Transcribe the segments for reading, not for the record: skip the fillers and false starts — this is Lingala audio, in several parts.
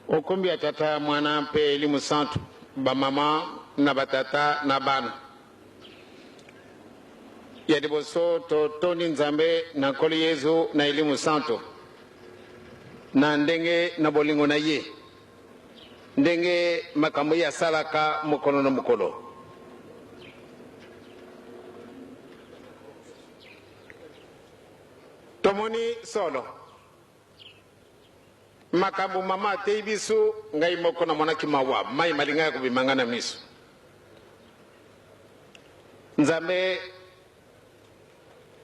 Okombi ya Tata, Mwana mpe Elimo Santu, bamama na batata na bana. Ya liboso totondi Nzambe na Nkolo Yezu na Elimo Santu na ndenge na bolingo na ye, ndenge makambo ye asalaka mokolo na mokolo. Tomoni solo makambo mama ateyi biso, ngai moko namonaki mawa, mai malingaki kobima ngai na miso. Nzambe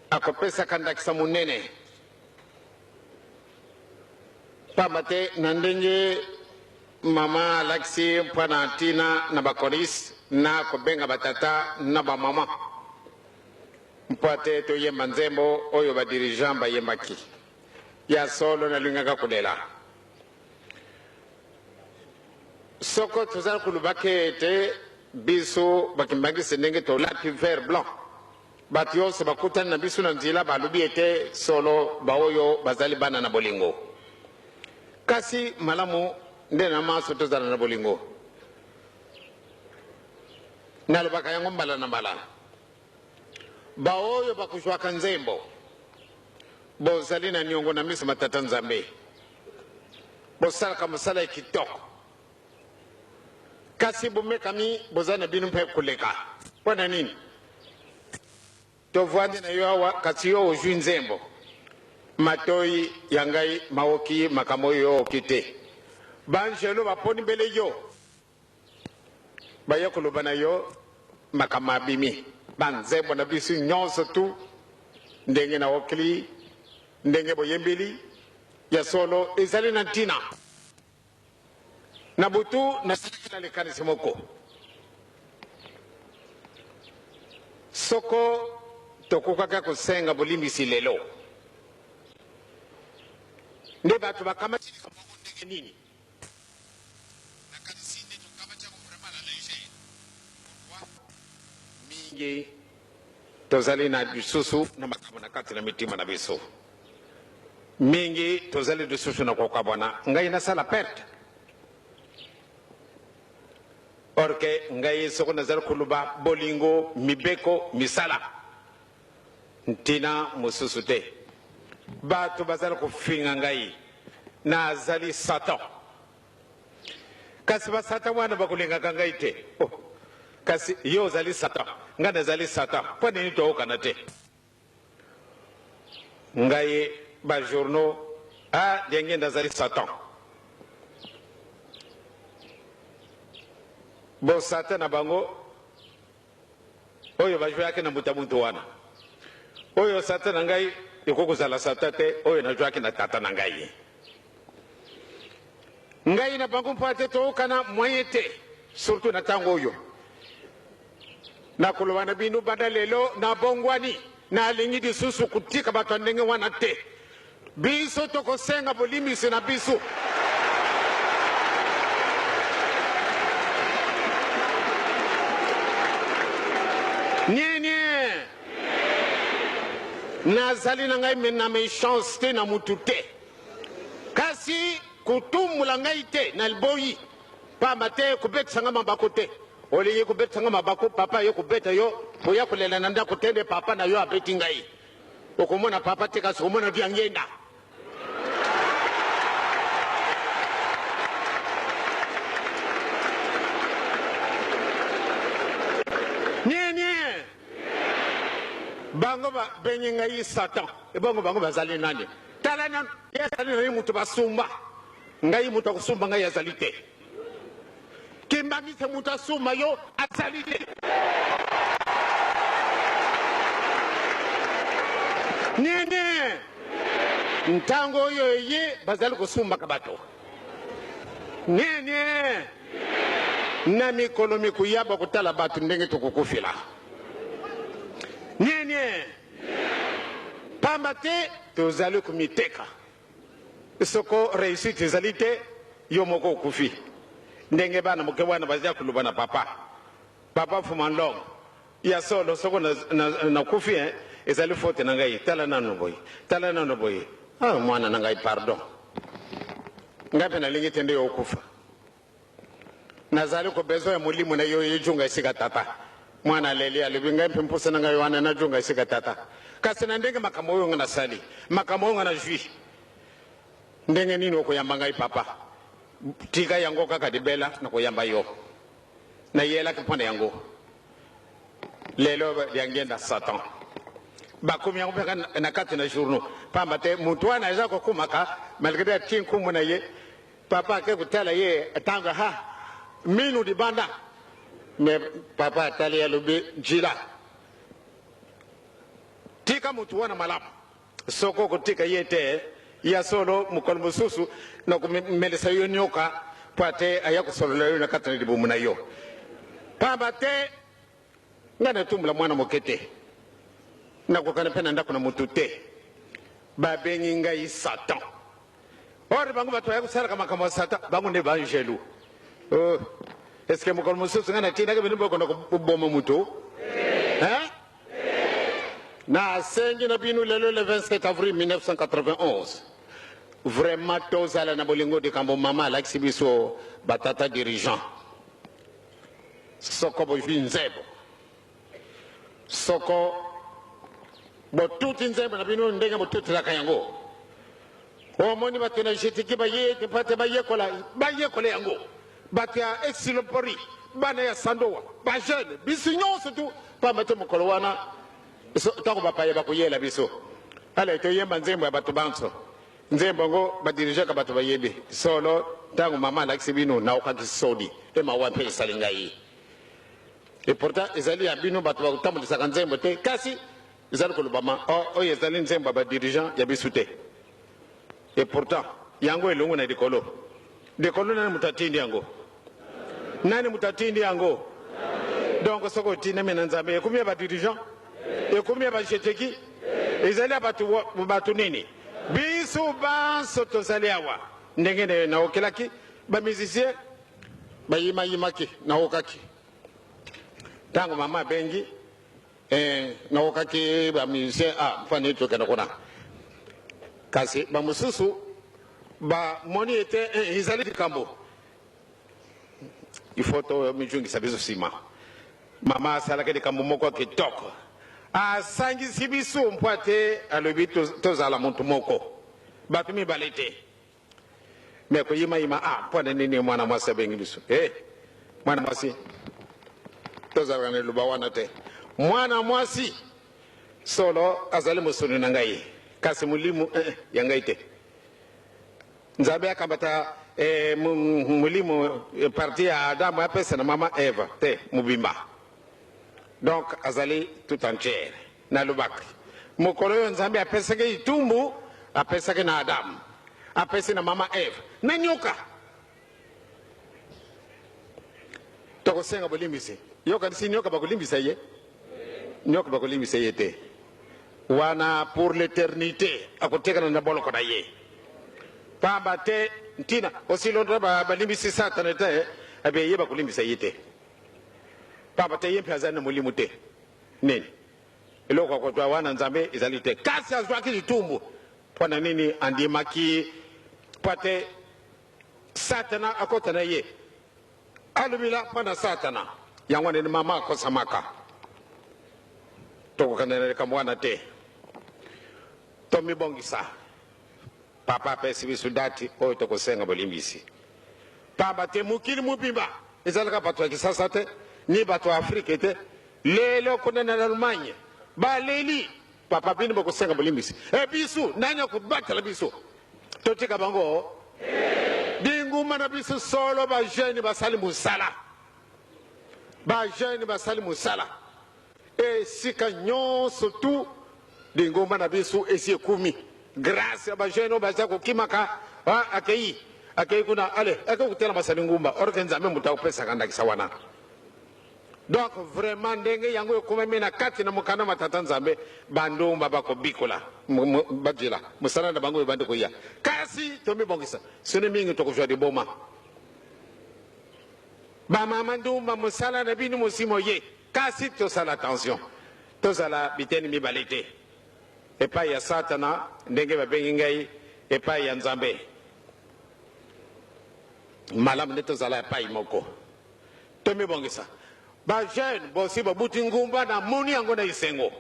akopesaka ndakisa monene, pamba te na ndenge mama alakisi mpo na ntina na bakoriste na kobenga batata na bamama mpo ate toyemba nzembo oyo ba dirigeants bayembaki. Ya solo nalingaka kolela. Soko tozali koloba ke ete biso bakimbangisi ndenge tolati vert blanc, bato yonso bakutani na biso na nzela balobi ete solo baoyo bazali bana na bolingo. Kasi malamu nde na manso tozala na bolingo. Nalobaka yango mbala na mbala. Baoyo bakozwaka nzembo, bozali na niongo na miso ma Tata Nzambe. Bosalaka mosala ya kitoko, kasi bomekami bozali na bino mpe koleka. Mpo na nini? Tovandi na yo awa, kasi yo ozwi nzembo. Matoi ya ngai maoki makambo oyo yo oki te. Banjelo baponi mbele yo. Baye koloba na yo makambo abimi ba nzembo na biso nyonso tu ndenge na okli ndenge boyembeli ya solo ezali na ntina. Na butu nasalaki na likanisi moko soko tokokaka kosenga bolimbisi lelo nde bato bakamati likambo yango ndenge nini? Nakanisi nde tokamati yango vraiment à la légère. Pourquoi? Mingi tozali na lisusu na makambo na kati na mitima na biso. Mingi tozali lisusu na kokabwana. Ngai nasala perte. Or que ngai soko nazali koloba bolingo, mibeko, misala. Ntina mosusu te. Bato bazali kofinga ngai. Nazali Satan. Kasi ba Satan wana bakolingaka ngai te. Oh, kasi yo ozali Satan, ngai nazali Satan. Mpo nini toyokana te? Ngai ba journaux, ah, Diangienda azali Satan. Bo Satan na bango Oyo ba jouaki na mbuta muntu wana. Oyo satan na ngai ekoki kozala satan te oyo na jouaki na tata na ngai. Ngai na bango mpo ate toyokana moyen te surtout na tango oyo. Nakoloba na bino banda lelo nabongwani, nalingi lisusu kotika bato ya ndenge wana te. Biso tokosenga bolimbisi na biso. Nie nie. Nazali na ngai na mechancete na mutu te. Kasi kotumbola ngai te, nalboyi. Pamba te kobetisa ngai mabaku te. Olingi kobetisa ngai mabaku, papa aye kobeta yo, oya kolela na ndako te nde papa na yo abeti ngai. Okomona papa te kasi okomona Diangienda. Nie nie. Bango ba bengi ngai Satan. Ebongo bango bazali nani? Tala nanu, ye azali na ye moto basumba. Ngai moto akosumba ngai azali te. Kimbangiste moto asumba yo azali te. Nini? Ntango oyo eye bazali kosumbaka bato. Nini? Na mikolo mikoya bakotala bato ndenge tokokufela. Nini? Pamba te tozali komiteka. Soko reussite ezali te, yo moko okufi. Ndenge bana moke wana baza koloba na papa. Papa Fuma Nlong, ya solo soko nakufi hein, ezali faute na ngai. Tala nanu boye, tala nanu boye. Ah, mwana na ngai, pardon, ngai mpe nalingi te nde yo okufa. Nazali ko besoin ya molimo na yo ejunga esika tata. Mwana aleli, alobi, ngai mpe mposa na ngai wana najunga esika tata. Kasi na ndenge makambo oyo ngai nasali, makambo oyo ngai nazwi, ndenge nini okoyamba ngai papa? Tika yango kaka libela, nakoyamba yo. Nayelaki mpo na yango. Lelo Diangienda Satan bakomi yango mpe na kati na journaux, pamba te moto wana aza kokomaka malgré atie nkombo na ye. Papa ake kotala ye ntango ha minu libanda, me papa atali, alobi, njila, tika moto wana malamu. Soki okotika ye te, ya solo mokolo mosusu nakomelisa yo nyoka mpo ate aya kosolola yo na kati na libumu na yo, pamba te ngai natumbola mwana moke te, nakokana mpe na ndako na motu te. Babengi ngai Satan. Or bango bato baya kosalaka makambo ya Satan, bango nde baangelu. Oh, eske mokolo mosusu ngai natindaki bino bokona koboma moto? Hein? Nasengi na bino lelo le 27 avril 1991, vraiment tozala na bolingo. Likambo mama alakisi biso, batata dirigeant, soko bozwi nzembo, soko botuti nzembo na bino ndenge botutelaka yango, omoni bato na jetiki baye ete mpo te bayekola, bayekola yango. Bato ya Esilopori, bana ya Sandowa, bajeune, biso nyonso tu, pamba te mokolo wana ntango bapaya bakoyela biso, ale toyemba nzembo ya bato banso. Nzembo yango badirigeaka bato bayebi solo. Ntango mama alakisi bino, naokaki soni e mawa mpe esali ngai. Et pourtant ezali ya bino bato bakotambolisaka nzembo te, kasi ezali kolobama oyo ezali nzembo ya badirigeant, ya biso te. Et pourtant yango elongo na likolo. Likolo, nani moto atindi yango? Nani moto atindi yango? Donc soki otindami na Nzambe, ekomi ya badirigeant, ekomi ya bajeteki, ezali ya bato, bato nini? Biso banso tozali awa. Ndenge naokelaki bamusicien bayimayimaki, naokaki ntango mama abengi, naokaki bamusicien, ah, mfani tokende kuna. Kasi bamosusu bamoni ete ezali likambo il faut tomijungisa biso nsima. Mama asalaki likambo moko ya kitoko, asangisi biso mpo ate alobi tozala motu moko, bato mibale te. Me koyimayima, ah, mpo na nini mwana mwasi abengi biso? Mwana mwasi, tozalaka na liloba wana te. Mwana mwasi solo azali mosuni na ngai, kasi molimo ya ngai te. Nzambe akambata molimo partie ya Adamu apesa na mama Eva te, mobimba. Donc azali tout entière. Nalobaki mokolo oyo Nzambe apesaki etumbu, apesaki na Adamu, apesi na mama Eve na nyoka. Tokosenga bolimbisi. Yokanisi nyoka bakolimbisa ye? Nyoka bakolimbisa ye te. Wana pour l'éternité akotekana na boloko na ye, pamba te ntina osilonda balimbisi Satana te, abe ye bakolimbisa ye te, pamba te ye mpe azali na molimo te. Nini eloko akozwa wana Nzambe ezali te. Kasi azwaki litumbu mpo na nini? Andimaki mpo te Satana akota na ye, alobila mpo na Satana. Yango nini mama akosamaka. Tokokende na likambo wana te. Tomibongisa. Papa apesi biso dati oyo tokosenga bolimbisi, pamba te mokili mobimba ezalaka bato ya Kisasa te, ni bato ya Afrike te. Lelo kuna na Allemagne baleli papa, bino bokosenga bolimbisi e biso nani akobatela biso? Totika bango binguma na biso. Solo bajeune basali mosala, bajeune basali mosala esika nyonso tu. Lingomba na biso esi ekumi grâce ya bajeune oyo baza kokimaka. Akei, akei kuna, ale ake kotela masali ngumba, or que Nzambe moto akopesaka ndakisa wana. Donc vraiment ndenge yango ekomami na kati na mokanda ma tata Nzambe, bandumba bakobikola bajela mosala na bango ebandi koya. Kasi tomibongisa, soni mingi tokozwa liboma. Bamama ndumba, mosala na bino mosimo ye, kasi tosala attention, tozala biteni mibale te. Epai ya Satana, ndenge babengi ngai epai ya Nzambe. Malamu nde tozala epai moko. Tomibongisa. Ba jeunes bosi bobuti ngumba na moni yango na esengo.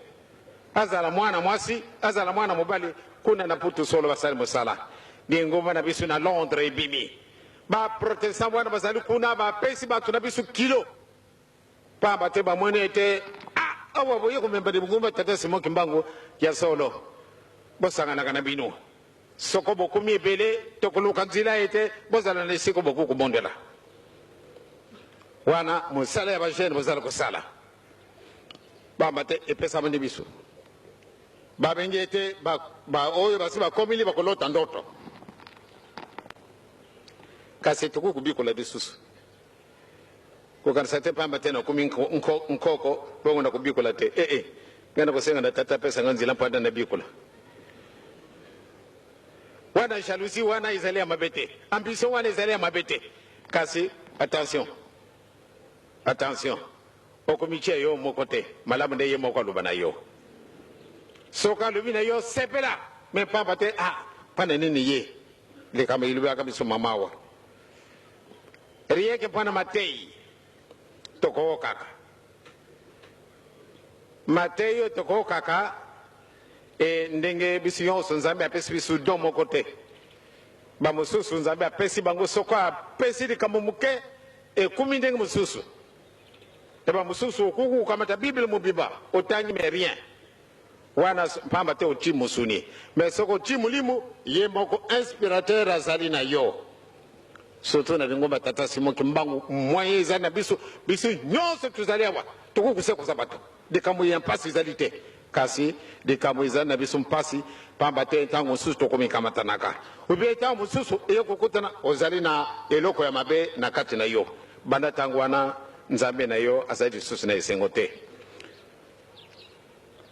Azala mwana mwasi, azala mwana mobali, kuna na Mputu solo basali mosala. Lingomba na biso na Londres ebimi. Ba protestants wana bazali kuna bapesi bato na biso kilo. Pamba te bamoni ete ah, awa boye komemba lingomba Tata Simon Kimbangu ya solo. Bosanganaka na bino. Soko bokomi ebele, tokoluka nzela ete bozala na esika bokoki kobondela. Wana mosala ya ba jeunes bozali kosala. Pamba te epesama nde biso. Babengi ete ba, ba oyo basi bakomili bakolota ndoto. Kasi tokoki kobikola lisusu. Kokanisa te pamba te nakomi nkoko bongo nakobikola te. Ee, eh, ngai nakosenga na Tata apesa ngai nzela mpo ata nabikola. Wana jalousie wana ezali ya mabe te, ambition wana ezali ya mabe te, kasi attention, attention, okomitia yo moko te, malamu nde ye moko aloba na yo. Soki alobi na yo sepela, me pamba te ah, pana nini ye likambo elobelaka biso mama awa rien que mpo na mateyi tokokaka mateyi oyo tokokaka e ndenge biso nyonso Nzambe apesi biso don moko te. Bamosusu Nzambe apesi bango soko apesi likambo moke ekumi ndenge mosusu, e bamosusu okoki kokamata Bible mobimba otangi mais rien wana pamba te oti mosuni, mais soko oti molimo ye moko inspirateur azali na yo. Surtout na lingomba Tata Simon Kimbangu, moyen ezali na biso, biso nyonso tozali awa tokoki kosekosa bato. Likambo ya mpasi ezali te, kasi likambo ezali na biso mpasi pamba te ntango mosusu tokomikamatanaka, ubie ntango mosusu eye kokutana ozali na eloko ya mabe na kati na yo. Banda ntango wana Nzambe na yo azali lisusu na esengo te.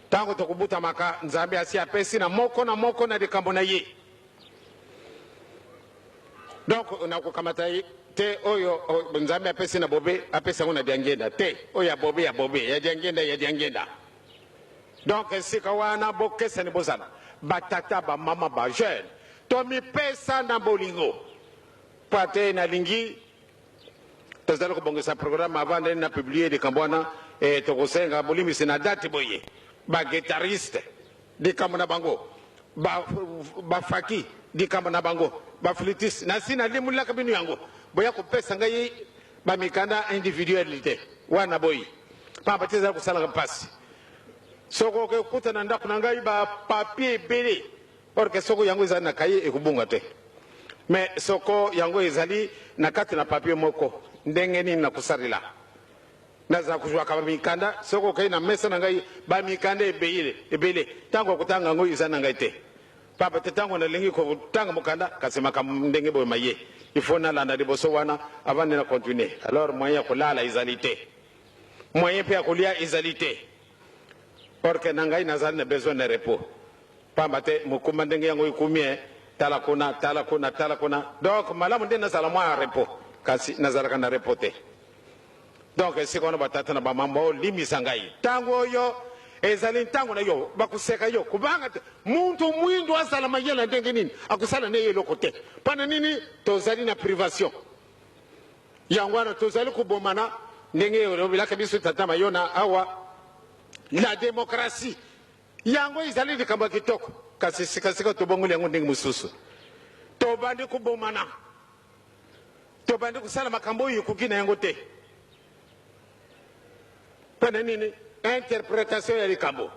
Ntango tokobutamaka, Nzambe asi apesi na moko na moko na likambo na ye. Donc nakokamata ye te oyo Nzambe apesi na bobe, apesi yango na diangenda te, oyo ya bobe ya bobe, ya diangenda ya diangenda. Donc esika wana bokeseni bozala batata, bamama, ba jeune, tomipesa na bolingo mpo ate nalingi tozali kobongisa programme avant ndeni na publie likambo wana e, tokosenga bolimbisi na date boye ba guitariste likambo na bango bafaki ba likambo na bango baflutiste nasi nalimolelaka bino yango boya kopesa ngai bamikanda individuel te wana boyi pamba te ezali kosalaka mpasi soki okokuta na ndako na ngai bapapie ebele orke soko yango ezali na kaye ekobunga te me soko yango ezali na kati na papie moko ndenge nini nakosalela Naza kozwaka ba mikanda soki okei na mesa na ngai ba mikanda ebele ebele ntango ya kotanga yango eza na ngai te pamba te ntango nalingi kotanga mokanda kasi makambo ndenge boye maye il faut nalanda liboso wana avant nde na continuer alors moyen ya kolala ezali te moyen mpe ya kolia ezali te or que na ngai nazali na besoin na repos pamba te mokumba ndenge yango ekumi eh, tala kuna tala kuna tala kuna donc malamu nde nazala mwa repos kasi nazalaka na repos te. Donc esika wana batata na bamama bolimbisa ngai, ntango oyo ezali ntango na yo, bakoseka yo, kobanga te. Muntu mwindu azala mayele na ndenge nini, akosala na ye eloko te. Mpo na nini? Tozali na privation, yango wana tozali kobomana ndenge olobelaka biso tata Mayona awa. La demokrasie yango ezali likambo ya kitoko, kasi sikasika tobongoli yango ndenge mosusu, tobandi kobomana. Tobandi kosala makambo oyo ekoki na yango te. Mpo na nini? Interpretation ya likambo.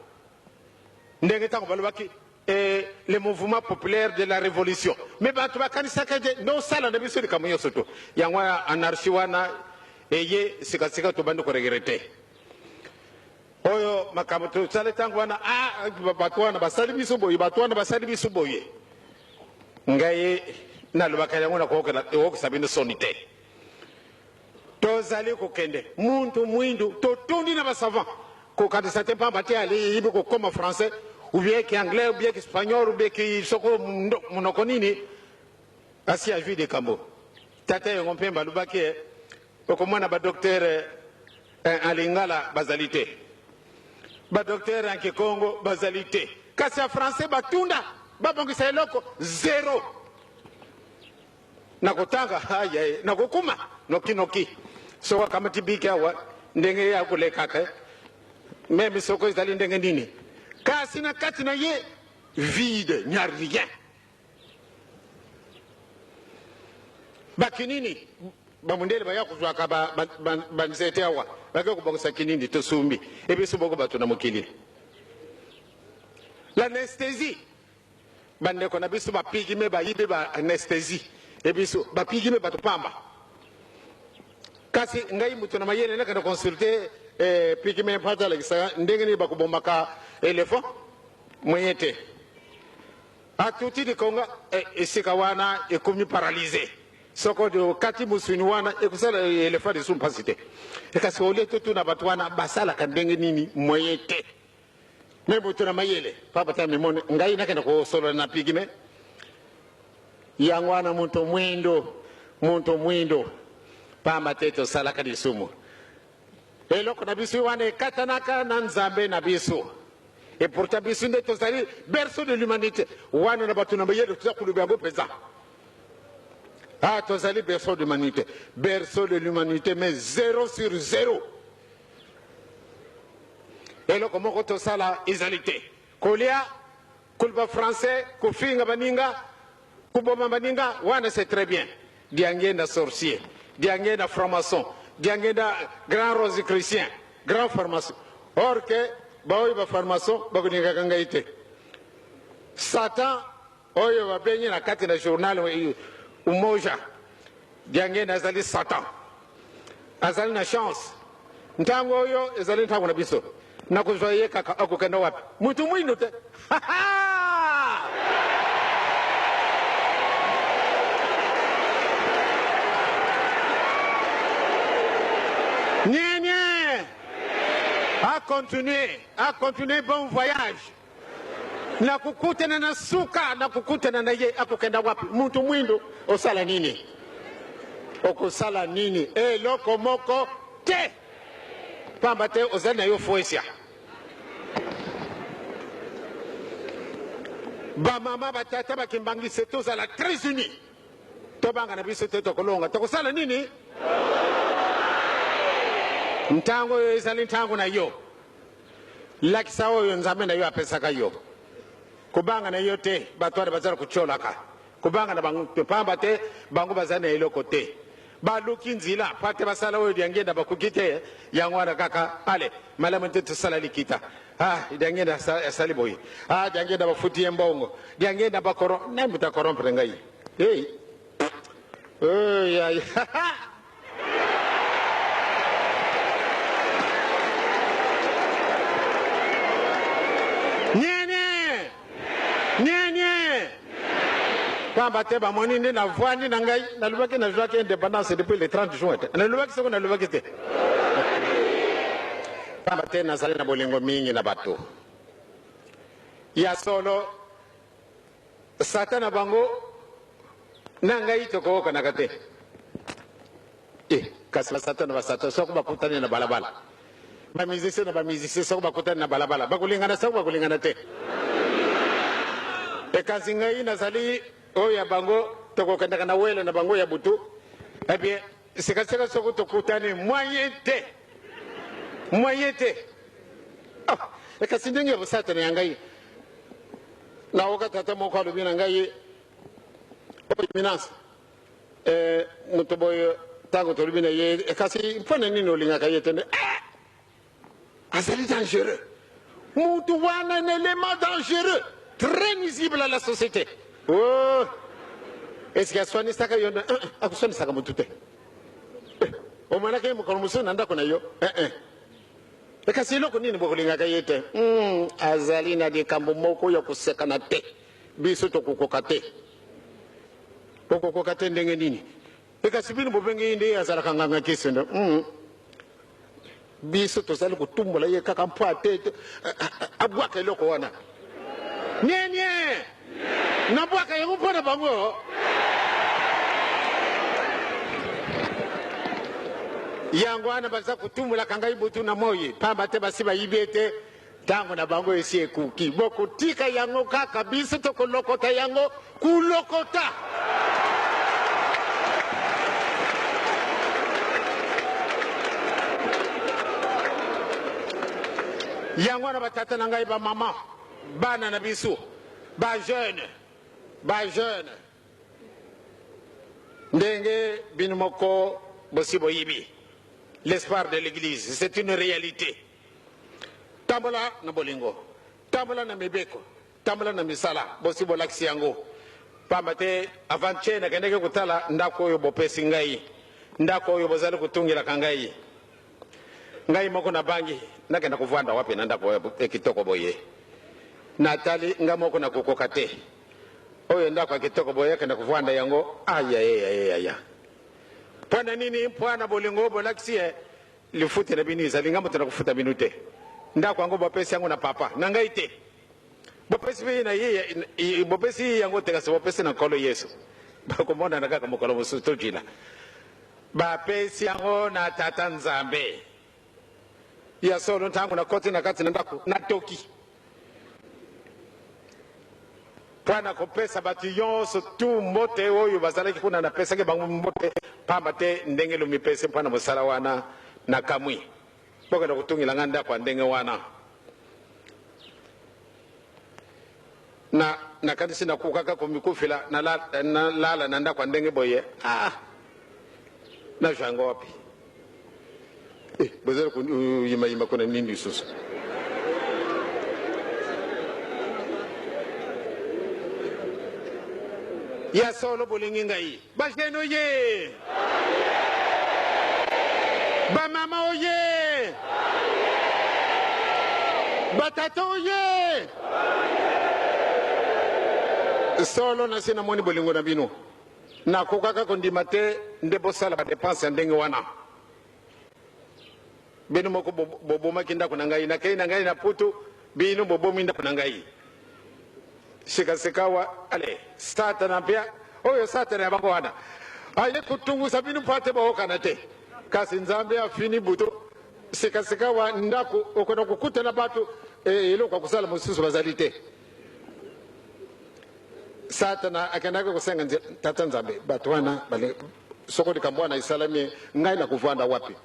Ndenge ntango balobaki eh, le mouvement populaire de la révolution, me bato bakanisaka ete nde osala na biso likambo nyonso to yango wana anarchie wana eye sikasika, tobandi koregrete oyo makambo tosali ntango wana. Ah, bato wana basali biso boye, bato wana basali biso boye. Ngai nalobaka yango na koyokisa bino soni te. Tozali kokende muntu mwindu totondi na basavant, kokanisa te pamba te aliyebi kokoma français ou bien ki anglais ou bien ki espagnol ou bien ki soko monoko nini, asi azwi likambo. Tata yango mpe balobaki okomona badoktere en lingala bazali te, badoktere en kikongo bazali te. Kasi ya français batunda babongisa eloko zero. Nakotanga ayaye nakokuma noki noki soko akamati biki awa ndenge ye akolekaka meme soko ezali ndenge nini, kasi na kati na ye vide, n'y a rien. Bakinini bamundele baya kozwaka banzete ba, ba, awa bake kobongisa kinini tosumbi ebiso boko bato na mokili. L'anesthésie bandeko na biso bapigime bayibi ba anesthésie ebiso bapigime bato pamba. Kasi ngai moto na mayele nakende consulte eh, pigme mpata alakisaka ndenge nini bakobomaka elephant moyen te. Atuti likonga eh, esika wana ekomi paralyse soko okati mosuni wana ekosala elephant lisusu mpasi te. Kasi olie totuna bato wana basalaka ndenge nini moyen te. Me moto na mayele papa ta mimoni ngai nakende kosolola na pigme yango wana moto mwindo moto mwindo pamba te tosalaka lisumu eloko na biso wana ekatanaka na Nzambe na biso. Et pourtant biso nde tozali berceau de l'humanité wana na bato na mayele toza koloba yango mpenza. Ah, tozali berceau de l'humanité, berceau de l'humanité, mais 0 sur 0. Eloko moko tosala ezali te kolia koloba français kofinga baninga koboma baninga wana c'est très bien. Diangenda sorcier, diangenda franc-maçon, diangenda grand rosicrucien, grand pharmacien. Or que baoyo ba franc-maçon bakolingaka ngai te. Satan oyo babengi na kati na journal Umoja, diangenda azali Satan, azali na chance. Ntango oyo ezali ntango na biso, nakozwa ye kaka akokenda wapi? Mutu mwindu te. Nye a continuer, a continuer bon voyage. Nakokutana na suka, nakokutana na ye akokenda wapi? Mutu mwindu osala nini? Okosala nini? Eloko moko te, pamba te ozali na yo foesia. Bamama batata bakimbangise tozala très unis, tobanga na biso te, tokolonga. Tokosala nini? Ntango oyo ezali ntango na yo, lakisa oyo Nzambe na yo apesaka yo. Kobanga na yo te bato wana bazala kotiolaka, kobanga na bango te, pamba te bango bazali na eloko te. Baluki nzila pa te basala oyo diangenda bakoki te, yango wana kaka ale malamu te tosala likita. Ah, diangenda asali boye, ah, diangenda bafuti ye mbongo, diangenda bakoro nani moto akorompre ngai? Hey. Oh, ya, ya. Nye, nye, nye. Pamba te bamoni nde navwandi na ngai nalobaki nazwaki indépendance depuis le 30 juin te nalobaki soko nalobaki te pamba te nazali na bolingo mingi na bato ya solo. Satan na bango na ngai tokoyokanaka te. Eh, kasi basatan na basatan soko bakutani na balabala, bamusicien na bamusicien soko bakutani na balabala, bakolingana soko bakolingana te. Ekasi ngai nazali oyo ya bango, tokokendaka na wele na bango ya butu. Eh bien, sekaseka soko tokutani moyen te, moyen te. Ah, ekasi ndenge ya bosatana ya ngai naoka tata moko alobi na ngai oyo eminence eh, moto boye ntango tolobi na ye kasi mpo na nini olingaka ye te nde eh, azali dangereux motu wana un élément dangereux très nuisible à la société. Oh, eske aswanisaka yo? Akoswanisaka motu te. Omonaka ye mokolo mosusu na ndako na yo? Kasi eloko nini bokolingaka ye te? Azali na likambo moko ya kosekana te, biso tokokoka te. Okokoka te ndenge nini? Kasi bino bobengi ye nde azalaka nganga kisi nde. Biso tozali kotumbola ye kaka mpo ate abwaka eloko wana. Nie nie, nabwaka yango mpo na bango. Yango wana baza kotumbolaka ngai butu na moi, pamba te basi bayibi ete Ntango na bango esi ekoki, bokotika yango kaka, biso tokolokota yango kulokota. Yango wana batata na ngai, bamama, bana na biso, ba jeune, ba jeune, ndenge bino moko bosi boyibi l'espoir de l'église, c'est une réalité. Tambola na bolingo, tambola na mibeko, tambola na misala, bosi bolakisi yango. Pamba te avant-hier nakendaki kotala ndako oyo bopesi ngai, ndako oyo bozali kotungelaka ngai. Ngai moko nabangi nakenda kovanda wapi na ndako oyo ya kitoko boye. Natali ngai moko nakokoka te. Oyo ndako ya kitoko boye akenda kovanda yango, ayayayaya. Mpo na nini? Mpo na bolingo oyo bolakisi ye. Lifuti na bino ezali, ngai moto nakofuta bino te. Ndako yango bopesi yango na papa na ngai te, bopesi mpe na ye, bopesi ye yango te, kasi bopesi na Nkolo Yesu. Bakomonana kaka mokolo mosusu, tojila. Bapesi yango na Tata Nzambe. Ya solo, ntango nakoti na kati na ndako, natoki mpo na kopesa bato nyonso tu mbote oyo bazalaki kuna. Napesaki bango mbote pamba te ndenge lomipesi mpo na mosala wana. Nakamwi bokenda kotungela ngai ndako ya ndenge wana. Na nakanisi nakokaka komikufela nalala na ndako ya ndenge boye. Ah, nazwa yango wapi? Eh, bozali koyimayima kuna nini lisusu? Ya solo bolingi ngai, bajene oye, bamama oye, batata oye. Solo nasi namoni bolingo na bino. Nakokaka kondima te nde bosala ba depenses ya ndenge wana. Bino moko bobomaki ndako na ngai, nakei na ngai na Putu, bino bobomi ndako na ngai. Sikasikawa, ale Satana mpe oyo Satana ya bango wana aye kotungusa bino mpo ate bookana te, kasi Nzambe afini butu. Sikasikawa ndako okona kokutana bato, eloko ya kosala mosusu bazali te. Satana akendaki kosenga Tata Nzambe, bato wana soko likambo wana esalami, ngai nakovanda wapi?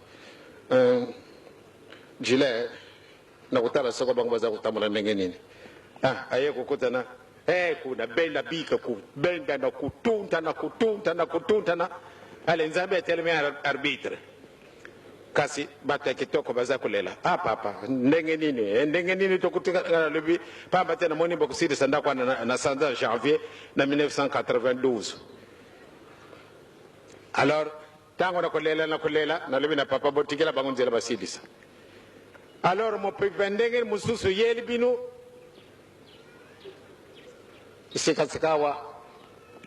Jile nakotala soko bango baza kotambola ndenge nini. Ah, aye kokutana kuna benda bika kubenda na kutunta na kutunta na kutuntana. Ale Nzambe atelemi arbitre. Kasi bato ya kitoko baza kolela. Ah papa, ndenge nini? Eh, ndenge nini tokutikana lobi pamba te namoni bokosilisa ndako wana na, na sanza ya janvier na 1992. Alors ntango nakolela nakolela, nalobi na papa botikela bango nzela basilisa. Alors mopepe ndenge mosusu yeli bino sikasika awa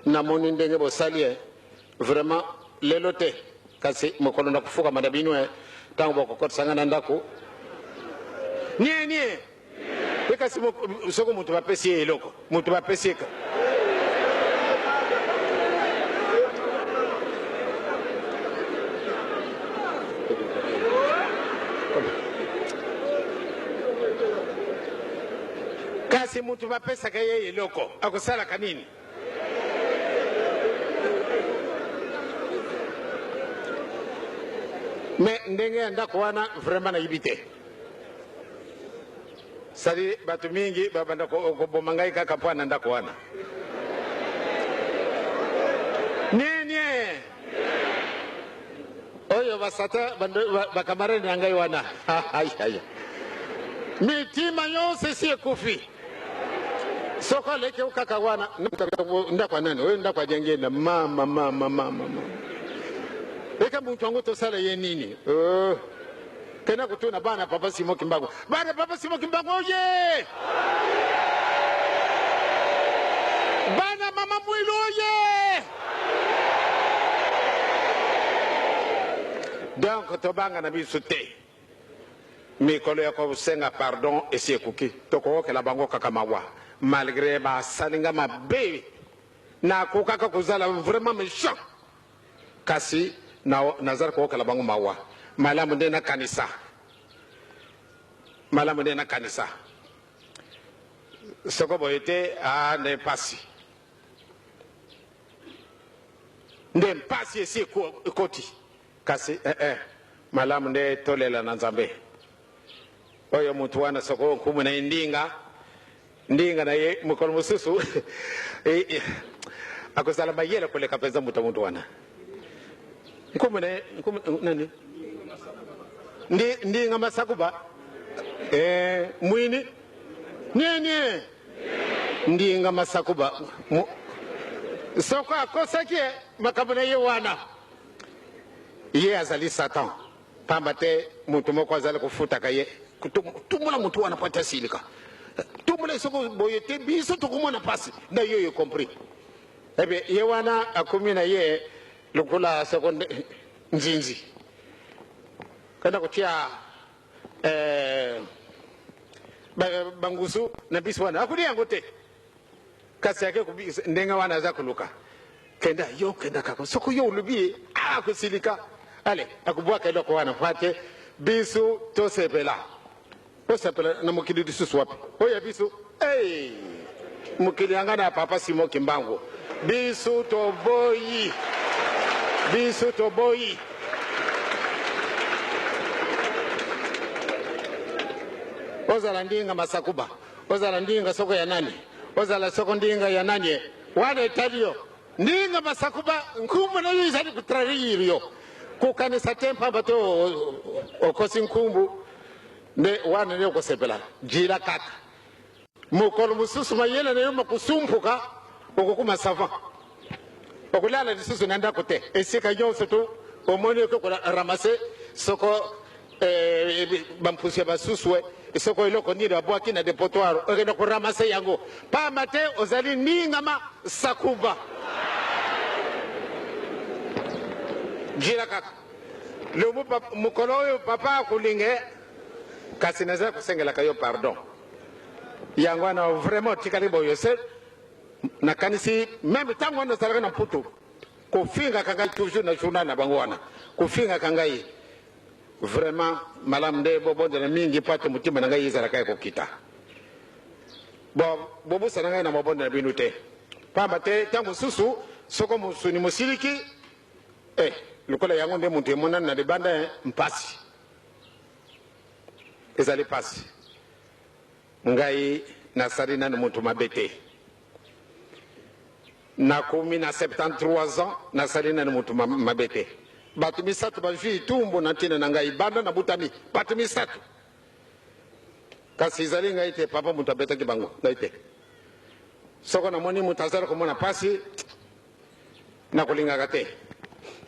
namoni ndenge bosali eh. Vraiment lelo te kasi mokolo na kofukama na bino eh, ntango bokokotisa ngai na ndako nie nie pe kasi soko moto bapesi ye eloko moto bapesi ye kasi moto bapesaka ye eloko akosalaka nini? Me ndenge ya ndako wana vraiment nayebi te. Sadi bato mingi babanda koboma ngai kaka mpo na ndako wana. Nini oyo basata bakamarade na ngai wana mitima nyonso esi ekufi. Soko aleki kaka wana ndako ya nani oyo ndako ya Diangienda mama mama mama mama eka muntu yango tosala ye nini? Kenda kotuna bana papa Simon Kimbangu, bana papa Simon Kimbangu oye, bana mama Mwilu oye. Donc tobanga na biso te. Mikolo ya kosenga pardon esi ekoki, tokokokela bango kaka mawa malgre basali nga mabe, nakokaka kozala vraiment mechant kasi nazali kokokela bango mawa. Malamu nde nakanisa. Malamu nde nakanisa. Soko boye te, ah, nde mpasi. Nde mpasi esi ekoti. Kasi eh, eh, malamu nde tolela na Nzambe. Oyo mutu wana soko nkumu na ye ndinga, ndinga na ye mokolo mosusu eh, eh, akozala mayele koleka mpenza moto mutu wana. Nkumu na ye, nkumu nani? Ndi, ndinga masakuba eh, mwini nini ndinga masakuba Mu, soko akosaki ye makambo na ye wana ye azali satan pamba te moto moko azali kofutaka ye tumbola moto wana po ete asilika tumbola ye soko boye te biso tokomona mpasi na yo ye compris ebe ye wana akomi na ye lokola soko nzinzi kenda kotia eh, bangusu na biso wana akulia yango te kasi ake ndenge wana aza koluka kenda yo kenda kaka soko yo olobi ye akosilika ale akobwaka eloko wana mpo ate biso tosepela tosepela na mokili lisusu wapi oyo ya biso hey! mokili yanga na papa Simo Kimbangu biso toboyi biso toboyi ozala ndinga masakuba ozala ndinga soko ya nani ozala soko ndinga ya nani wana etali yo ndinga masakuba nkumbu nayo ezali kotrahir yo kokanisa te mpamba te okosi nkumbu nde wana nde okosepela jila kaka mokolo mosusu mayele na yo makosumpuka okokoma savant okolala lisusu na ndako te esika nyonso tu omoni okoki koramase soko eh, bampusu ya basusu soko eloko nini babwaki na depotoire okende koramase yango pamba te ozali ningama sakuba jila kaka lobu mokolo oyo papa akolinga kasi nazali kosengelaka yo pardon yango wana vraiment otikali boyo se nakanisi meme ntango wana ozalaka na mputu kofingaka ngai toujours na journal na bango wana kofingaka ngai vraiment malamu nde bobondela mingi mpo ate motima na ngai ezalaka ya kokita bo bobosana ngai na mabondela bino te pamba te ntango mosusu soko mosuni mosiliki eh, lokola yango nde moto emonani na libanda eh, mpasi ezali mpasi ngai nasali nanu moto mabe te nakomi na 73 ans nasali nanu moto mabe te bato misato bazwi etumbu na ntina na ngai banda nabutami bato misato kasi ezali ngai te papa moto abetaki bango ngai te soko namoni moto azali komona mpasi nakolingaka te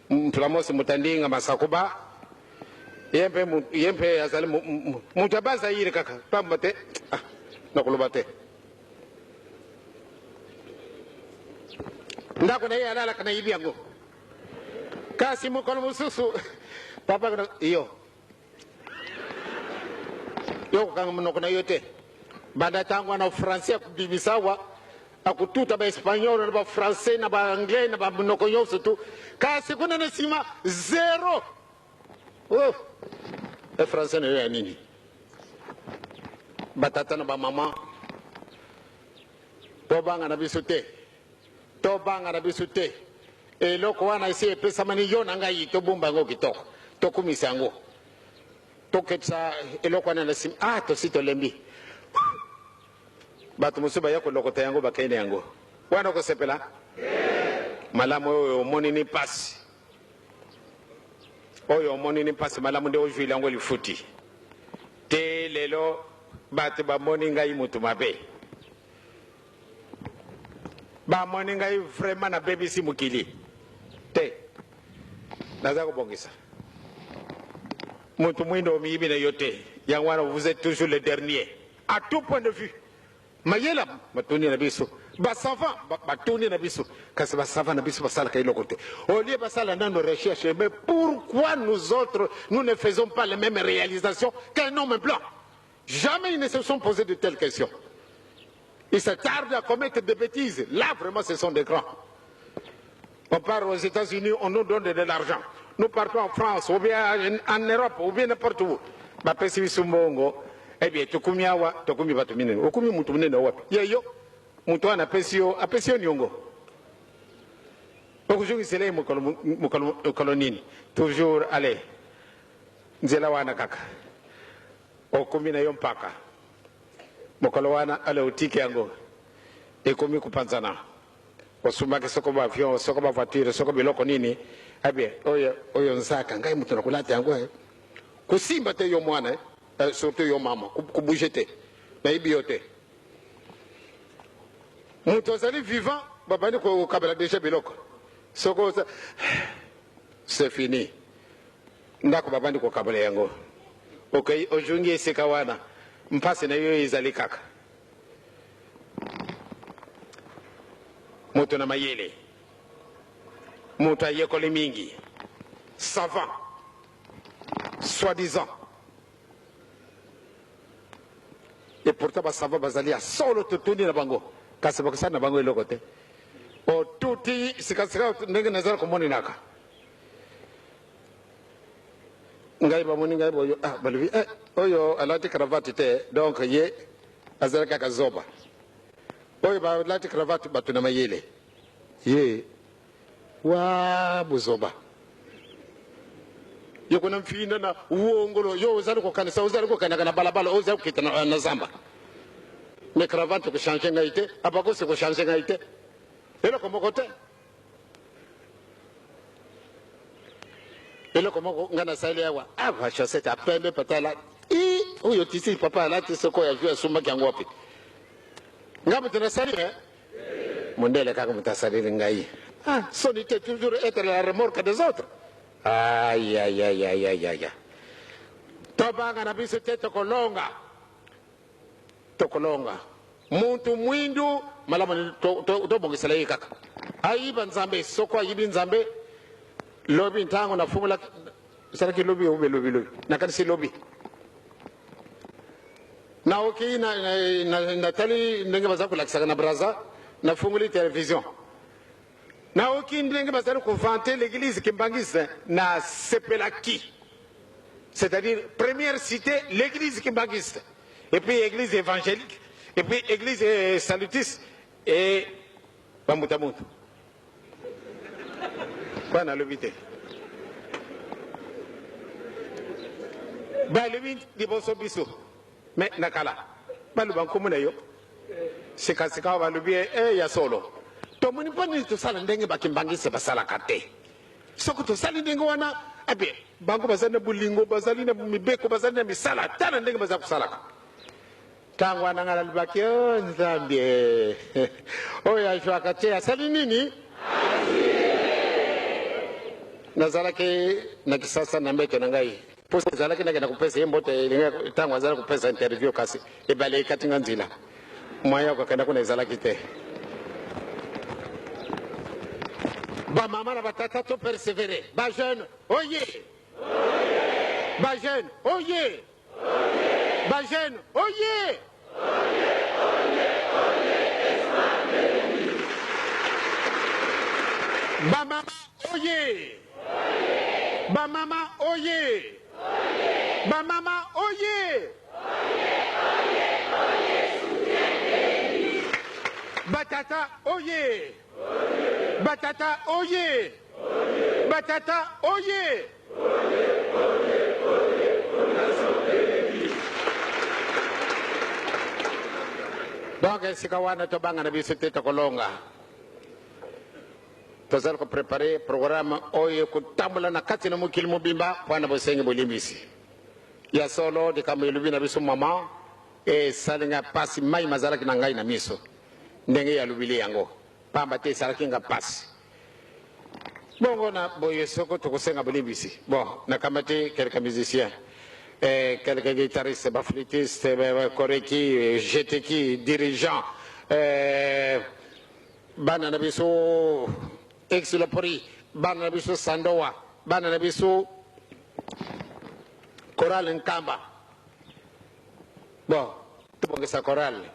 mflamosi moto andinga masakuba ye mpe ye mpe azali moto ya bazaire kaka pamba te ah, nakoloba te ndako na ye alalaka nayibi yango kasi mokolo mosusu papa yo yo kokanga monoko na yo te banda ntango wana français akobimisa awa akotuta baespagnol na bafrançais na baanglais na bamonoko nyonso tu kasi kuna na nsima zero oh. E français na yo ya nini batata na bamama tobanga na biso te tobanga na biso te eloko wana esi epesamani yo na ngai tobomba yango kitoko tokumisa yango toketisa eloko wana na nsima ah tosi tolembi bato mosusu baya kolokota yango bakei na yango wana okosepela malamu oyo omoni ni mpasi oyo omoni ni mpasi malamu nde ozwili yango lifuti te lelo bato bamoni ngai moto mabe bamoni ngai vraiment nabebisi mokili te naza kobongisa moto mwindo omiyibi na yo te yango wana vous êtes toujours le dernier à tout point de vue mayela batuni na biso basavant batuni na biso kasi basavant na biso basalaka eloko te au lieu basala nano recherche mais pourquoi nous autres nous ne faisons pas les mêmes réalisations qu'un homme blanc jamais ils ne se sont posé de telles questions ils se tardent à commettre des bêtises là vraiment ce sont des grands on part aux États-Unis on nous donne de l'argent nous partons en France ou bien en Europe ou bien n'importe où bapesi biso mbongo Eh bien, tokumi awa, tokumi bato minene. Okumi mutu munene wapi? Ye yo, mutu wana apesi yo, apesi yo niongo. Okozongisela ye mokolo, mokolo, mokolo nini? Toujours, allez, nzela wana kaka. Okomi na yo mpaka. Mokolo wana, allez, otiki yango. Ekomi kopanzana. Osumbaki soko ba avion, soko ba voiture, soko biloko nini. Eh bien, oyo, oyo nzaka, ngai moto nakolata yango. Eh. Kosimba te yo mwana, eh. Eh, surtout yo mama, kobouge te. Nayebi yo te. Moto azali vivant, babandi kokabela deja biloko. Soko c'est fini. Ndako babandi kokabela yango. Okei, ozongi esika wana, mpasi na yo ezali kaka. Moto na mayele, moto ayekoli mingi, savant, soi-disant. Et pourtant ba savant bazali ya solo, totuni na bango, kasi bakosala na bango eloko te. Otuti sikasika ndenge nazala komoninaka ngai, bamoni ngai boyo, ah, balobi eh, oyo alati cravate te, donc ye azali kaka zoba. Oyo balati cravate, bato na mayele, ye wa buzoba. Yo kuna mfinda na uongolo, yo ozali kokanisa, ozali kokendaka na balabala, ozali kokita na, na zamba. Me cravate kochange ngai te, abakosi kochange ngai te, eloko moko te. Eloko moko ngai nasali awa, awa chaussette ya pembe, patala i oyo tisi papa alati, soko ya jui asumbaki yango wapi? Ngai moto nasali, eh? Mondele kaka moto asaleli ngai. Ah, soni te, toujours être la remorque des autres. Aïe, aïe, aïe, aïe, aïe, aïe. Tobanga na biso te, tokolonga, tokolonga. Muntu mwindu malamu tobongisela ye kaka ayiba Nzambe. Soko ayibi Nzambe, lobi ntango nafungolaki, esalaki lobi obe lobi lobi, nakanisi lobi, naoki natali ndenge baza kolakisaka na Braza, nafungoli télévision, naoki ndenge bazali kovanter l'église kimbanguiste, nasepelaki. C'est-à-dire, première cité, l'église kimbanguiste, et puis église évangélique, et puis église salutiste et bambuta muntu bana. Alobi te, balobi liboso biso, me na kala baloba nkombo na yo. Sikasika balobi e ya solo. Tomoni mpo nini tosala ndenge bakimbangisi basalaka te? Soki tosali ndenge wana abe, bango bazali na bolingo, bazali na mibeko, bazali na misala. Tala ndenge baza kosalaka. Ntango wana ngai nalobaki: o Nzambe, oyo azwaka te asali nini? Nazalaki na Kisasa na mbeto na ngai, mpo ezalaki nakenda kopesa ye mbote elingi ntango azali kopesa interview, kasi ebale ekati nga nzela, moyen ya kokenda kuna ezalaki te. Bamama na batata, to persévérer. Bajeune oye! Bajeune oye! Bajeune oye! Bamama oye! Bamama oye! Bamama oye! Batata oye! Batata oye! Batata oye! Donc esika wana tobanga na biso te, tokolonga. Tozali koprépare programme oyo ekotambola na kati na mokili mobimba mpo na bosengi bolimbisi ya solo. Likambo elobi na biso mama esali nga mpasi, mai mazalaki na ngai na miso ndenge yalobili yango, pamba te esalaki nga mpasi. Bongo na boye, soko tokosenga bolimbisi, bon, nakamati quelques musiciens, quelques guitaristes, baflûtistes, koreki, jeteki, dirigeant, bana na biso Exilopori, bana na biso Sandowa, bana na biso chorale Nkamba. Bon, tobongisa chorale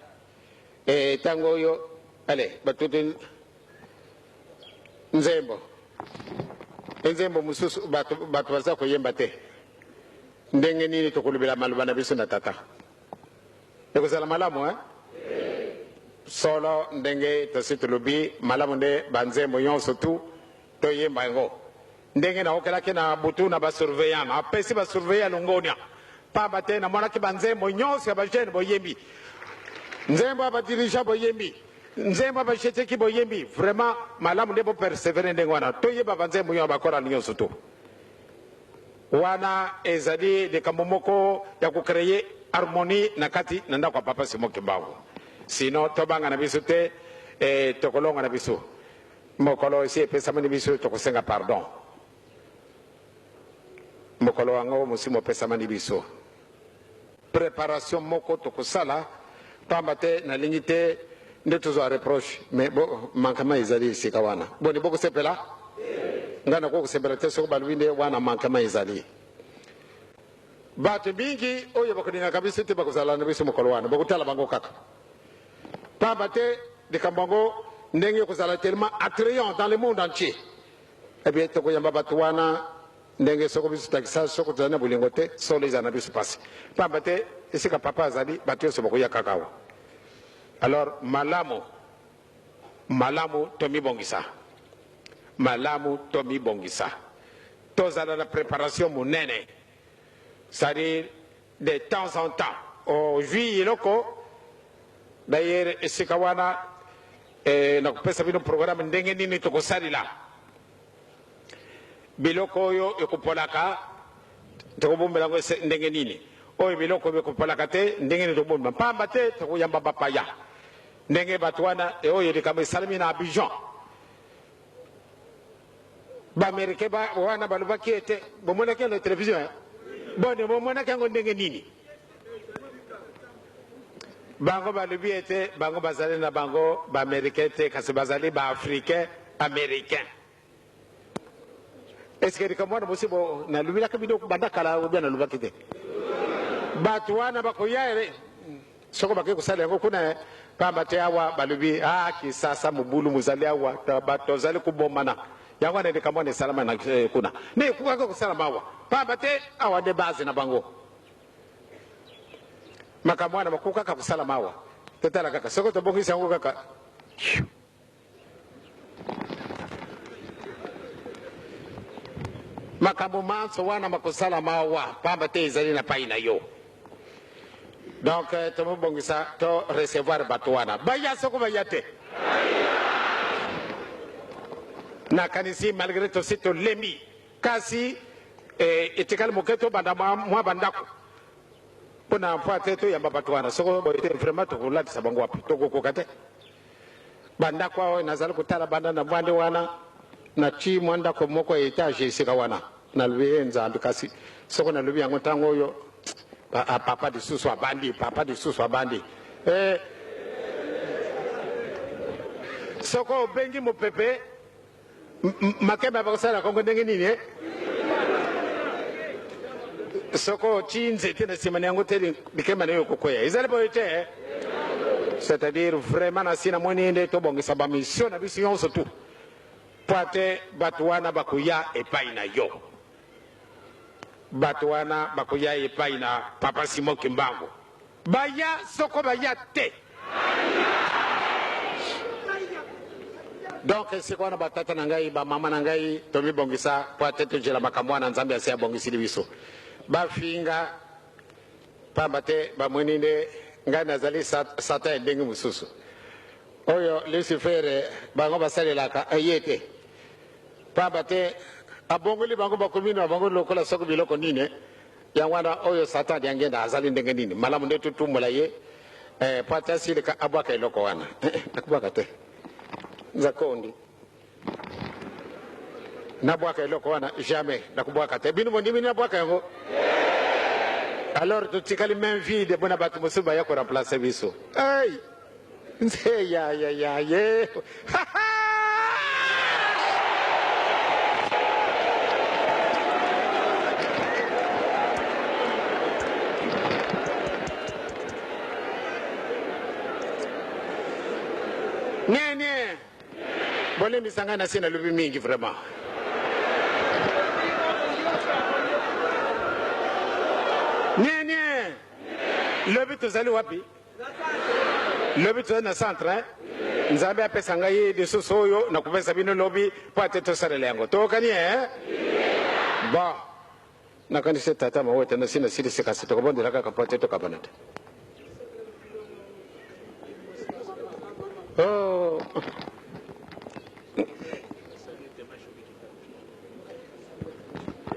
ntango oyo, ale batuti nzembo, nzembo mosusu bato baza koyemba te. Ndenge nini tokolobela maloba na biso na tata? Ekozala malamu eh? Solo ndenge tosi tolobi malamu nde banzembo nyonso tu toyemba yango. Ndenge naokelaki na butu na basurveillant, napesi basurveillant longonia pamba te namonaki banzembo nyonso ya bajeune boyembi, nzembo ya badirigeant boyembi, nzembo ya basheteki boyembi. Vraiment malamu nde bopersevere ndenge wana, toyeba banzembo nyonso bakorale nyonso tu. Wana ezali likambo moko ya ko creer harmonie na kati na ndako ya Papa Simon Kimbangu. Sinon tobanga na biso te, eh, tokolonga na biso. Mokolo esi epesamani biso tokosenga pardon. Mokolo yango mosi mopesamani biso. Preparation moko tokosala pamba te nalingi te nde tozwa reproche mais bo manquement ezali esika wana. Boni bokosepela? Ngai nakoki kosepela te soki balobi nde wana manquement ezali. Bato mingi oyo bakolingaka biso te bakozala na biso mokolo wana, bokotala bango kaka. Pamba te likambo yango ndenge ekozala tellement attrayant dans le monde entier. Eh bien tokoyamba bato wana Ndenge soko biso takisa soko tozali na bolingo te, solo ezala na biso pasi. Pamba te esika papa azali, bato yonso bakoya kaka awa. Alors malamu, malamu tomibongisa, malamu tomibongisa, tozala na preparation monene, c'est-à-dire de temps en temps ozwi eloko. D'ailleurs esika wana eh, nakopesa bino programme ndenge nini tokosalela Biloko oyo ekopolaka tokobombela yango ndenge nini? Oyo biloko ekopolaka te ndenge nini tokobombela? Pamba te tokoyamba bapaya ndenge bato wana. E oyo likambo esalemi na Abidjan, Baamerike ba wana balobaki ete bomonaki yango na televizio eh? Boni bomonaki yango ndenge nini? Bango balobi ete bango bazali na bango Baamerike te, kasi bazali Baafricain americain. Est-ce que likambo wana bosi bo nalobelaki bino banda kala ou bien nalobaki te? Bato wana bakoya eh, soko bakei kosala yango kuna eh, pamba te awa balobi ah, Kisasa mobulu mozali awa, bato tozali kobomana. Yango wana likambo wana esalama na eh, kuna nde ekokaki kosalama awa, pamba te awa nde base na bango. Makambo wana makokaka kosalama awa, totala kaka soko tobongisi yango kaka. Makambo manso wana makosalama awa pamba te ezali na pai na yo. Donc eh, tomibongisa to recevoir bato wana baya soko baya te. Nakanisi malgre tosi tolembi kasi eh, etikali moke tobanda mwa bandako mpo na mpo te toyamba bato wana. Soko boye te vraiment tokolatisa bango wapi? Tokokoka te. Bandako awa nazali kotala banda na bwande wana natii mwa ndako moko ya etage esika wana. Nalobi e Nzambe, kasi soko nalobi yango ntango oyo papa lisusu abandi, papa lisusu abandi. Eh, soko obengi mopepe makemba bakosala kongo ndenge nini eh? Soko otii nzete na nsima na yango te, likemba na yo ekokwea. Ezali boye te eh? C'est-à-dire vraiment nasi namoni nde tobongisa bamission na biso nyonso tu mpo ate bato wana bakoya epai na yo, bato wana bakoya epai na papa Simon Kimbangu. Baya soko baya te. Donc esika wana batata na ngai bamama na ngai tomibongisa mpo ate tozela makambo wana Nzambe asi abongisili biso. Bafinga pamba te bamoni nde ngai nazali satan ya ndenge mosusu oyo Lucifer bango basalelaka ye te, pamba te abongoli bango bakomi na bango lokola soko biloko nini. Yango wana oyo Satan Diangenda azali ndenge nini? Malamu nde totumbola ye eh, po ate asilika abwaka eloko wana. Eh, eh, nakobwaka te. Nzakondi. Nabwaka eloko wana jamais nakobwaka te. Bino bondimi nabwaka yango? Alors totikali main vide mpona bato mosusu baya koremplace biso. Hey! Nze ya ya ya ye. Nie nie. Bolimbisa ngai nasi nalobi mingi vraiment. Nie nie. Lobi tozali wapi? Lobi tozali na centre hein? Nzambe apesa ngai lisusu oyo nakopesa bino lobi mpo ate tosalela yango. Toyokani eh? Bon. Nakanisi tata mawete nasi nasilisi kasi tokobondela kaka mpo ate tokabana te. Oh.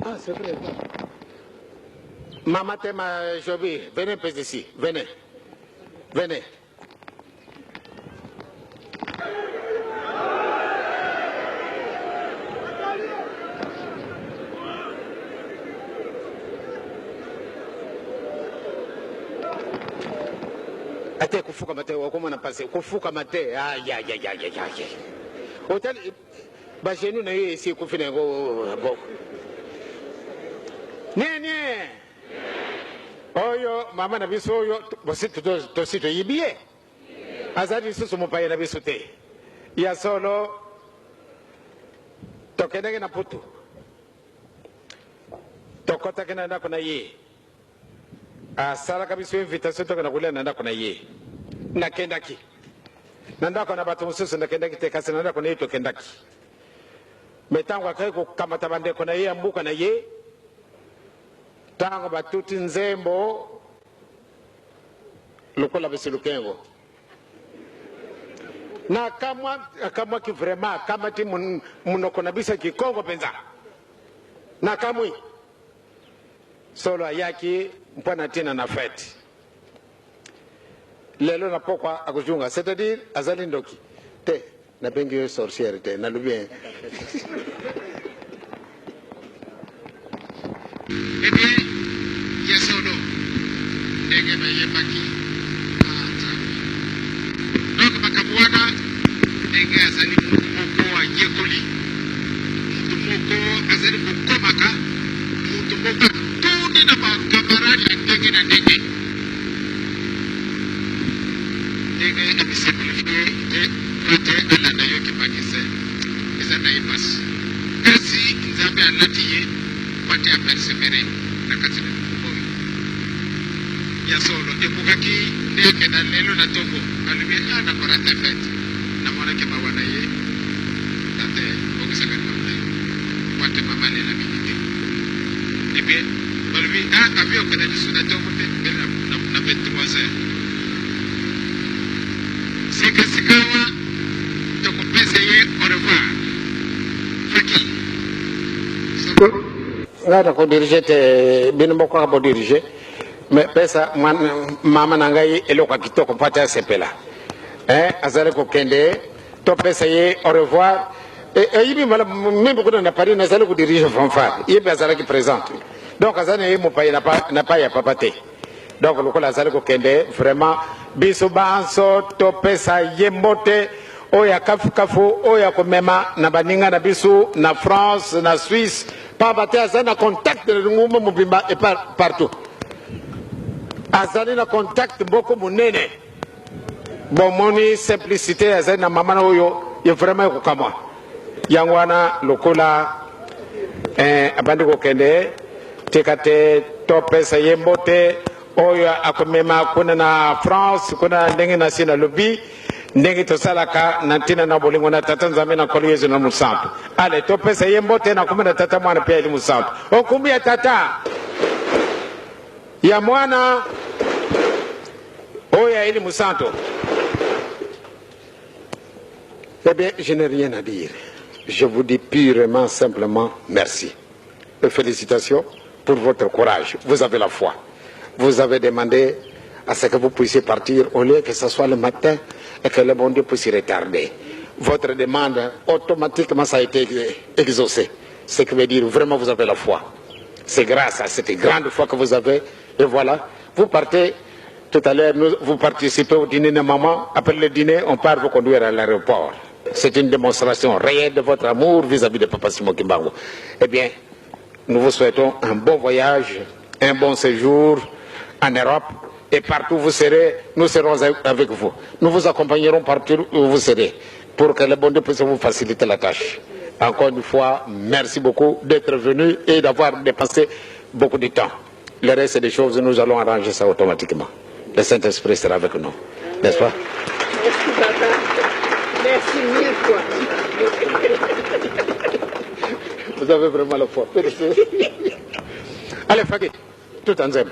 Ah, c'est vrai. Maman Tema Jobi, venez un peu ici. Venez. Venez. Ate kofukama te okomona mpasi kofukama te ayayayayaya otali Ba genoux na yo esi ekufi na yango bo. Nini? Oyo mama na biso oyo bosi tosi toyibi ye. Azali lisusu mopaya na biso te. Ya solo tokendaki na Mputu. Tokotaki na ndako na ye. Asalaka biso invitation tokenda kolia na ndako na ye. Nakendaki na ndako na bato mosusu, nakendaki te, kasi na ndako na ye tokendaki. Me ntango akaki kokamata bandeko na ye ya mboka na ye, ntango batuti nzembo lokola bisilukengo na akamwaki vraiment, akamati monoko na biso ya Kikongo mpenza, nakamwi. Solo ayaki mpo na ntina na fete. Lelo na pokwa akozonga, c'est-à-dire azali ndoki te. Nabengi yo sorcière te, nalobi hein. Eh bien, ya solo ndenge bayembaki ah, Nzambe. Donc makambo wana ndenge azali motu moko ayekoli, motu moko azali kokomaka, motu moko atondi na bakamarade ya ndenge na ndenge, ndenge amisimplifie te po ete alanda yo kipakise eza na ye mpasi, kasi Nzambe alati ye po ete apersevere na kati na likambo oyo. Ya solo ekokaki nde akenda lelo na tongo alobi ah nako rate fete namonaki mawa na ye tante bongisaka likambo na yo po ate mama alela mingi te et bien balobi ah avi okenda lisusu na tongo te mbele na, na, na 23 heures sika sikawa tokopesa ye au revoir faki Ngai nako dirige te bino moko kaka bo dirige mais pesa mama na ngai eloko ya kitoko mpo ate asepela eh, azali kokende topesa ye au revoir. Eyibi malamu meme kuna na Paris nazali kodirige fanfare, ye mpe azalaki présente, donc azali na ye mopaya na pai ya papa te. Donc lokola azali kokende vraiment biso banso topesa ye mbote oyo ya kafukafu oyo ya komema na baninga na biso na France na Suisse, pamba te azali na contact na lingomba mobimba et partout azali na contact moko monene. Bomoni simplicité azali na mama na oyo ye vraiment ekokamwa. Yango wana lokola eh, abandi kokende, tika te topesa ye mbote oyo akomema kuna na France kuna, ndenge nasi nalobi, ndenge tosalaka na ntina na bolingo na Tata Nzambe na Nkolo Yesu na Mosantu. Ale topesa ye mbote na kombo na Tata, Mwana mpe Elimo Santu. Okumbi ya Tata, ya Mwana, oyo ya Elimo Santu. Eh bien, je n'ai rien à dire. Je vous dis purement, simplement, merci. Et félicitations pour votre courage. Vous avez la foi. Vous avez demandé à ce que vous puissiez partir au lieu que ce soit le matin et que le bon Dieu puisse retarder. Votre demande, automatiquement, ça a été exaucé. Ce qui veut dire vraiment vous avez la foi. C'est grâce à cette grande foi que vous avez. Et voilà, vous partez. Tout à l'heure, vous participez au dîner de maman. Après le dîner, on part vous conduire à l'aéroport. C'est une démonstration réelle de votre amour vis-à-vis de Papa Simon Kimbangu. Eh bien, nous vous souhaitons un bon voyage, un bon séjour en Europe. Et partout où vous serez, nous serons avec vous. Nous vous accompagnerons partout où vous serez, pour que le bon Dieu puisse vous faciliter la tâche. Encore une fois, merci beaucoup d'être venu et d'avoir dépensé beaucoup de temps. Le reste des choses, nous allons arranger ça automatiquement. Le Saint-Esprit sera avec nous. N'est-ce pas? Merci mille fois. Vous avez vraiment la foi. Allez, Faki, tout en nzembo.